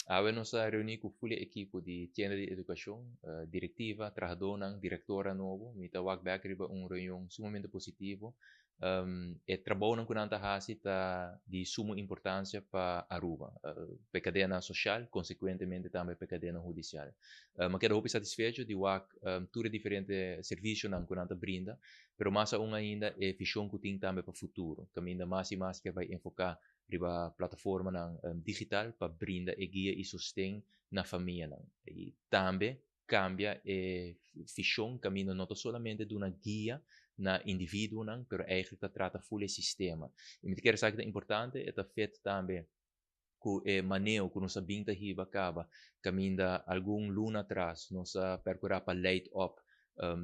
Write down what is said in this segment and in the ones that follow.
Awe nos a reuni cu full ekipo di Tienda di Educacion, directiva, trahadornan, directora nobo. Mi ta wak back riba un reunion sumamente positivo. E trabounan cu nan ta haci ta di sumo importancia pa Aruba, pa cadena social, consecuentemente tambe pa cadena hudicial. Mi ta keda satisfecho di wak tur diferente servicionan cu nan ta brinda, pero mas aun ainda e vision cu tin tambe pa futuro. Caminda mas y mas cu bay enfoca riba plataformanan digital pa brinda e guia y sosten na famianan. Y tambe cambia e vision, caminda no solamente duna guia na individuonan, pero eigenlijk ta trata full e sistema. Y mi kier sa cu ta importante, e ta fit tambe cu e maneho cu nos a bin ta hiba caba, caminda algun luna atras nos a percura pa leid op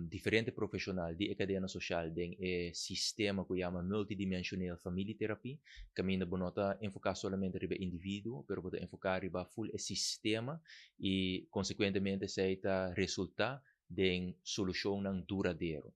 diferente profesional di cadena social den e sistema cu yama multidimensional familietherapie, caminda bo no ta enfoca solamente riba individuo, pero bo ta enfoca riba full e sistema y consecuentemente esey ta resulta den solucionnan duradero.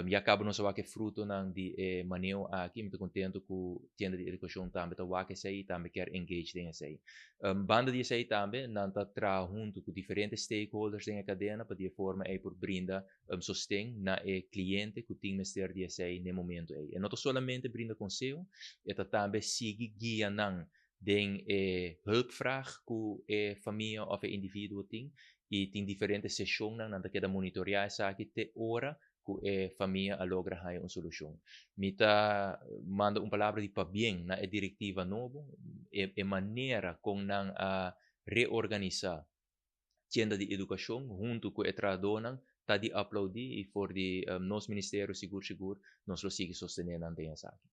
Ya caba nos a wak e frutonan di e maneho aki, mi ta contento cu Tienda di Educacion tambe ta wak esey, tambe kier engage den esey. Banda di esey tambe, nan ta traha hunto cu diferente stakeholders den e cadena pa di forma ey por brinda sosten na e cliente cu tin mester di esey na momento ey. E no solamente brinda conseho, e ta tambe sigui guia nan den e hulpvraag cu e famia of e individuo tin y tin diferente sesionnan nan ta keda monitorea esaki te ora cu e famia a logra haya un solucion. Mi ta manda un palabra di pabien na e directiva nobo, e manera con nan a reorganisa Tienda di Educacion hunto cu e trahadornan ta di aplaudi y for di nos ministerio sigur sigur nos lo sigui sostene nan den esaki.